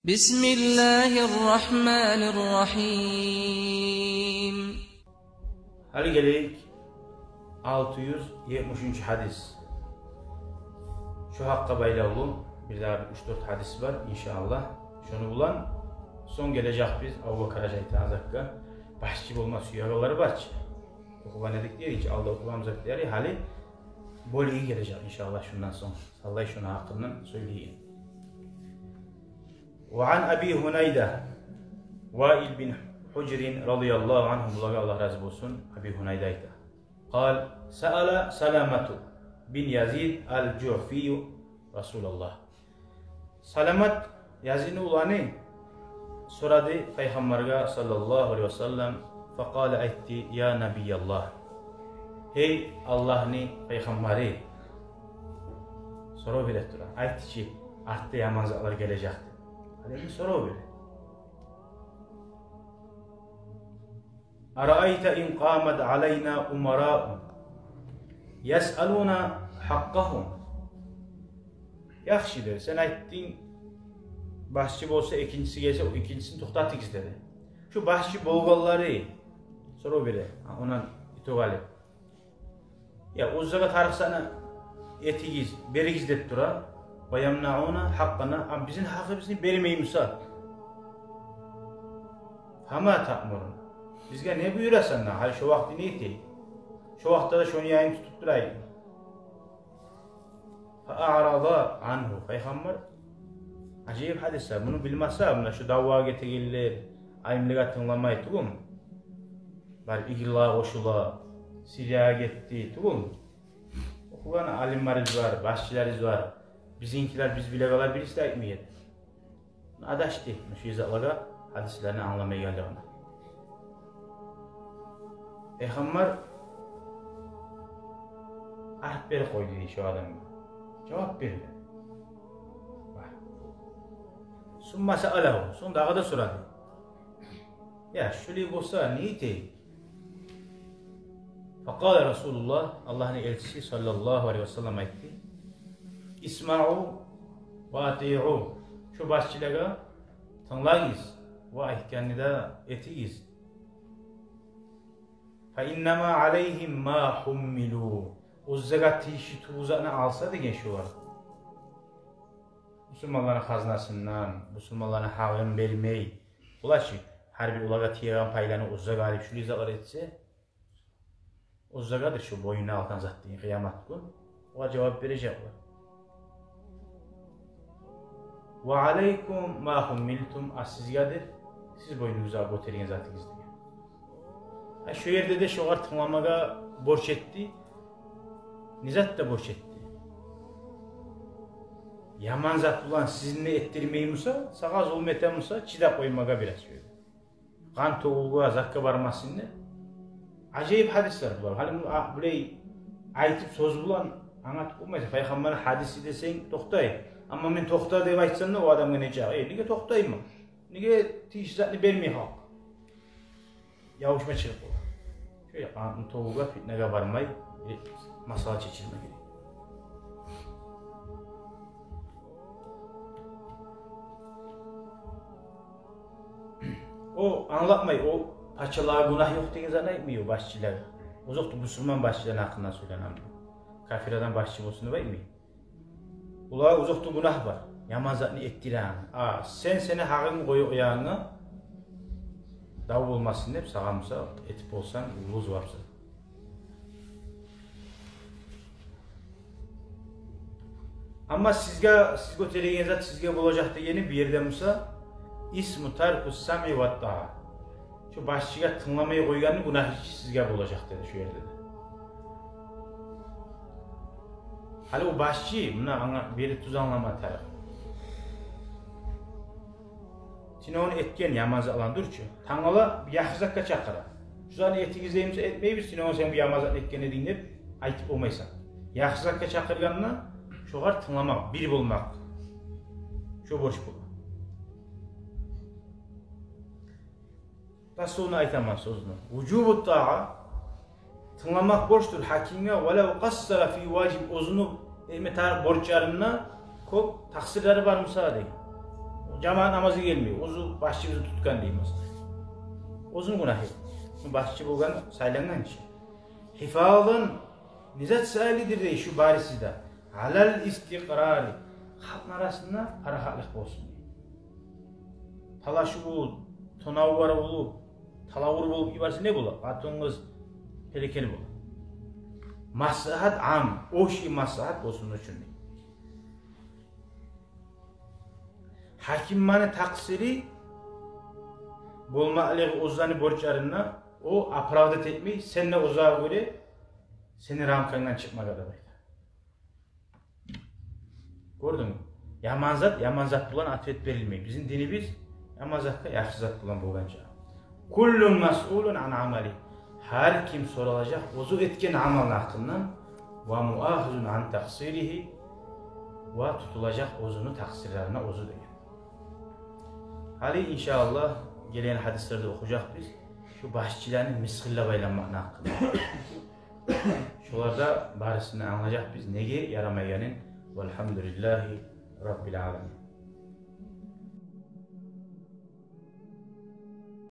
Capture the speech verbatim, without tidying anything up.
بسم الله الرحمن الرحيم. Гьали гелейик алты юз етмиш уьчюнчю гьадис. Шо гьакъгъа байлавлу бирдагъы бир уьч-дёрт гьадис бар, иншааллагь. Шону булан сонг гележекбиз Абубакар гьажи айтагъан затгъа. Башчы болма сюегенлер бар чы. Охугъан эдик дей, гьеч алда охугъан зат дей, гьали бёлюгю гележек, иншааллагь, шундан сонг. Аллагь шону гьакъындан сёйлейген. وعن أبي هنيدة وائل بن حجر رضي الله عنهم, булагъа Аллагь рази болсун, Аби Гьунайда айта. قال: سأل سلمة بن يزيد الجعفي رسول الله. Саламат, Язидни уланы, сорады Пайхаммаргъа саллаллагьу алайгьи ва саллам, فقال, айтды: يا نبي الله, гьей Аллагьны Пайхаммары, сорав бере тура, айтчы, артда яман затлар гележек деп. Гьали сорав бере. أرأيت إن قامت علينا أمراء يسألون حقهم. Яхшы, деди, сен айтдынг, башчы болса, экинчиси гелсе, о экинчисин токътатыгъыз, деди. Шу башчы болгъанлары, сорав бере, гьа, ондан итогъу алып. Я, оьзлеге тарыкъ затны этигиз, беригиз деп тура. ويمنعون حقنا, а бизин гьакъыбызны бермей буса. فما تأمرنا. Бизге не буюрасан да, гьали шо вакъти не этейик? Шо вакътда да шону янын тутуп турайыкъмы? فأعرض عنه. Пайхаммар, ажайып гьадис, муну билмесе, муна шу давгъа гетегенлер, алимлеге тынгламай тюгюлмю? Барып ИГИЛгъа къошула, Сириягъа гетди тюгюлмю? Охугъан алимлерибиз бар, башчыларыбыз бар. Бизинкилер, биз биле къалар, бириси де айтмай эди. Адашды, муна шу затлагъа, гьадислени англамай гелди огъар. Пайхаммар арт берип къойду дей шо адамгъа. Жавап берди. Бар. ثم سأله, сонг дагъы да сорады. Я, шулай болса, не этейик? فقال رسول الله, Аллагьны элчиси саллаллагьу алайгьи ва саллам айтды: اسمعوا وأطيعوا. Шу башчылагъа тынглагъыз ва айтгъанны да этигиз. فإنما عليهم ما حملوا. Оьзлеге тийишли тюгюл затны алса деген шолар. Бусурманланы хазнасындан, бусурманланы гьакъын бермей. Олар чы, гьар бир олагъа тиеген пайланы оьзлеге алып, шулай затлар этсе, оьзлегедир шу боюнуна алгъан зат деген къыямат гюн. Олар жавап бережек олар. وعليكم ما حملتم, а сизгедир сиз боюнугъузгъа гётерген затыгъыз деген. Гьа, шо ерде де шогъар тынгламагъа борч этди. Не зат да борч этди. Яман зат булан сизин де этдирмей буса, сагъа зулму эте буса, чыдап къоймагъа бираз шо ерде. Къан тёгюлге, затгъа бармасын деп. Ажайып гьадислер булар. Гьали муну а-, булай айтып, сёз булан англатып болмайсан. Пайхаммарны гьадиси десенг, токътай. Амма мен токъта деп айтсам да, о адамгъа не чакъы? Э, неге токътайман? Неге тийишли затны бермей халкъ? Ябушма чыгъып бола. Шолай къан тёгюлге, фитнагъа бармай, э, масъала чечилме герек. О англатмай, о пачалагъа гюнагь ёкъ деген затны айтмай о башчылагъа. Озокъда, бусурман башчыланы гьакъында сёйлене. Капир адам башчы болсун деп айтмай. Олагъа озокъда гюнагь бар, яман затны этдиреген. А сен сени гьакъынгны къоюп къоягъангъа дав болмасын деп, сагъа буса этип болсанг, уллу зувапсыз. Амма сизге, сиз гётереген зат сизге болажакъ дегени бу ерде буса, إثم ترك السمع والطاعة. Шу башчыгъа тынгламай къойгъанны гюнагьы сизге болажакъ деди шу ерде де. Гьали о башчы, муна, ангъа бери тюз англама тарыкъ. Сен ону этген яман затланы дюр чю. Тангала бир яхшы затгъа чакъыра. Шу затны этигиз деймисе, этмейбиз, сен ону, сен бу яман затны этген эдинг деп айтып болмайсан. Яхшы затгъа чакъыргъанда шогъар тынгламакъ, бир болмакъ. Шо борч бола. Дословно айтаман сёзню. وجوب الطاعة, тынгламакъ борчдур гьакимге, ولو قصر في واجب, оьзюню этме тарыкъ борчларында кёп такъсырлары бар буса деген. Жамаат намазгъа гелмей, оьзю башчыбызны тутгъан дей, масала. Оьзюню гюнагьы. Башчы болгъан, сайлангъан чи. Гьифазан, не зат саялыдыр дей шу бариси де. Алал истикърари. Халкъны арасында парахатлыкъ болсун дей. Талашыв болуп, тонав бар болуп, талавур болуп йиберсе не бола? Къатын-къыз берекели бола. Маслагьат ам, общий маслагьат болсун учун дей. Гьакимлени такъсири болмакълыгъы оьзлени борчларында, о оправдать этмей, сен де оьзюнге гёре сени рамкангдан чыкъмагъа да байда. Гёрдюнгмю? Яман зат яман зат булан ответ берилмей. Бизин динибиз яман затгъа яхшы зат булан болгъанча. Куллун масъулун ан амали. Гьар ким соралажакъ оьзю этген амалны гьакъындан. Ва муахизун ан такъсиригьи. Ва тутулажакъ оьзюню такъсирлерине оьзю деген. Гьали, иншааллагь, гелеген гьадислерде охужакъбыз шу башчыланы мысгъыллап айланмакъны гьакъында. Шоларда барысын да англажакъбыз, неге ярамайгъанын. Валгьамдулиллагьи раббил аламин.